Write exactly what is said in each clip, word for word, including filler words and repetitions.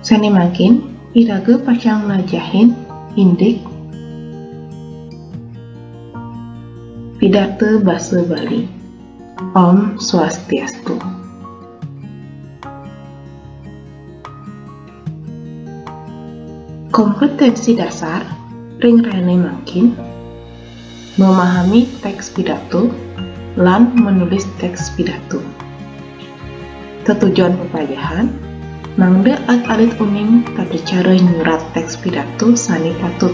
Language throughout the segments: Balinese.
Sané mangkin, iraga pacang mlajahin indik pidarta basa Bali. Om Swastiastu. Kompetensi dasar ring rahiné mangkin, memahami teks pidato lan menulis teks pidato. Tetujon peplajahan, mangda alit-alit uning tata cara nyurat teks pidato sané patut.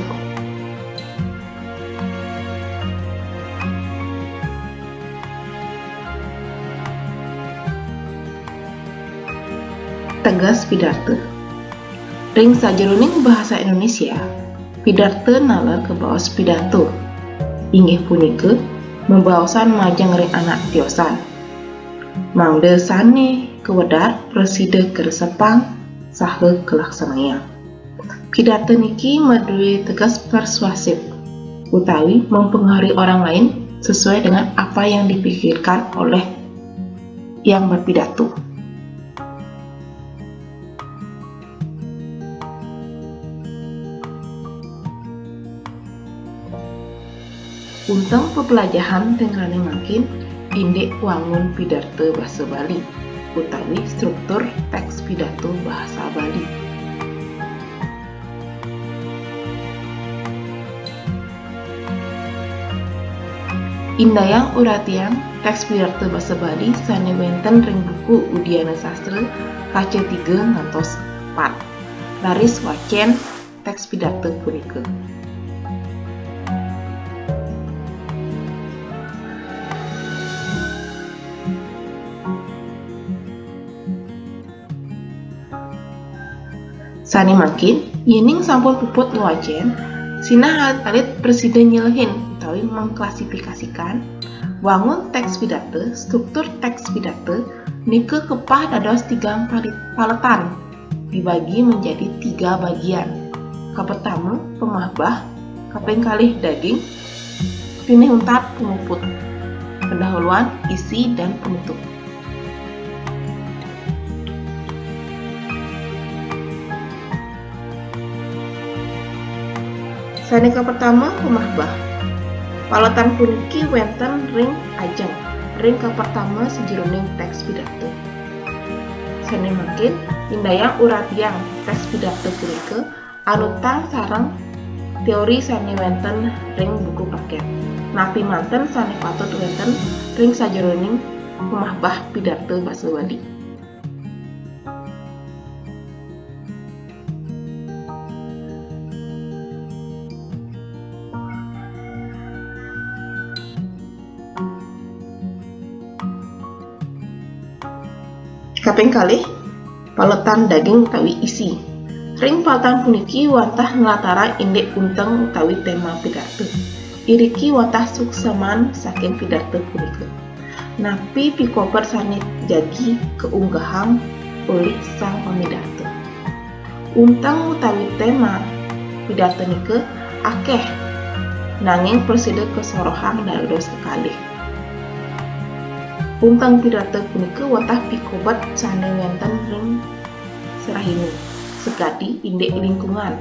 Teges pidarta. Ring sajeroning bahasa Indonesia, pidarta nalar kabaos pidato, inggih punika mabaosan majeng ring anak tiosan, mangda sané kawedar prasida kresepang saha kalaksanayang. Pidarta niki madué teges persuasif, utawi mempengaruhi orang lain sesuai dengan apa yang dipikirkan oleh yang berpidato. Unteng peplajahan ring rahiné mangkin indik wangun pidarta basa Bali utawi struktur teks pidato basa Bali. Indayang uratiang teks pidarta basa Bali sané wénten ring buku Udiana Sastra kaca tiga ngantos pat. Raris wacén teks pidarta punika. Sané mangkin, yéning sampun puput ngwacén, sinah alit-alit prasida nyelehin utawi mengklasifikasikan wangun teks pidarta, struktur teks pidarta, nika kepah dados tigang pali-, paletan, dibagi menjadi tiga bagian. Kapertama, pamahbah, kaping kalih daging, pinih untat pamuput, pendahuluan, isi, dan penutup. Sané kapertama, pamahbah. Paletan puniki wénten ring ajeng, ring kapertama sajeroning teks pidarta. Sané mangkin, indayang uratiang teks pidarta punika anutang sareng teori sané wénten ring buku pakét. Napi manten sané patut wénten ring sajeroning pamahbah pidarta basa Bali. Kaping kalih, paletan daging utawi isi. Ring paletan puniki wantah nlatarang indik unteng utawi téma pidarta. Iriki wantah suksman saking pidarta punika. Napi pikobet sané jagi kaunggahang olih sang pamidarta. Unteng utawi téma pidarta nika akéh, nanging prasida kasorohang dados kekalih. Unteng pidarta punika wantah pikobet sané wénten ring srahina, sakadi indik lingkungan,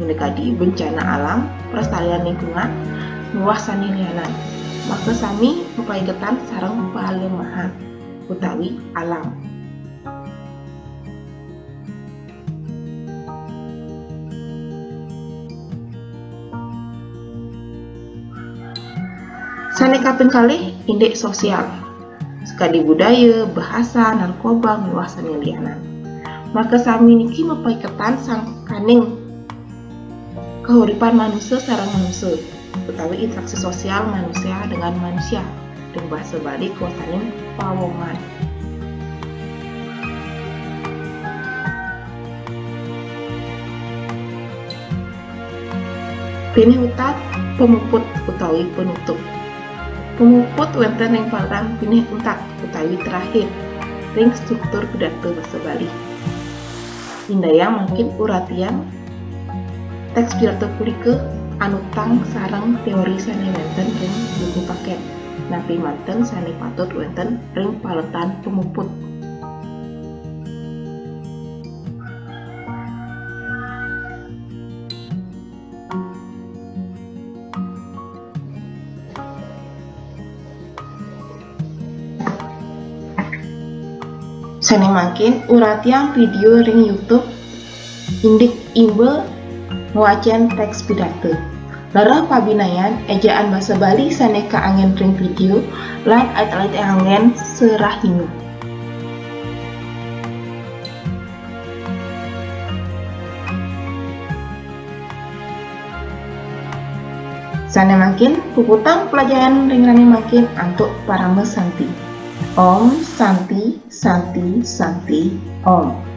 minakadi bencana alam, pelestarian lingkungan, miwah sané lianan. Makasami mapaiketan sareng palemahan utawi alam. Sané kaping kalih, indik sosial. Sakadi budaya, bahasa, narkoba, miwah sané lianan. Makasami niki mapaiketan sangkaning kauripan manusa sareng manusa, utawi interaksi sosial manusia dengan manusia. Ring basa Bali kawastanin pawongan. Pinih untat, pamuput utawi penutup. Pamuput wénten ring paletan pinih untat utawi terakhir ring struktur pidarta basa Bali. Indayang mangkin uratiang teks pidarta punika anutang sareng teori sané wénten ring buku pakét, napi manten sané patut wénten ring paletan pamuput. Sané mangkin uratiang vidéo ring YouTube indik imbah ngwacén téks pidarta. Lereh pabinayan éjaan basa Bali sané kaanggén ring vidéo lan alit-alit anggén sarahina. Sané mangkin puputang pelajaran ring rané mangkin antuk parama santi. Om Santi, Santi, Santi, Om.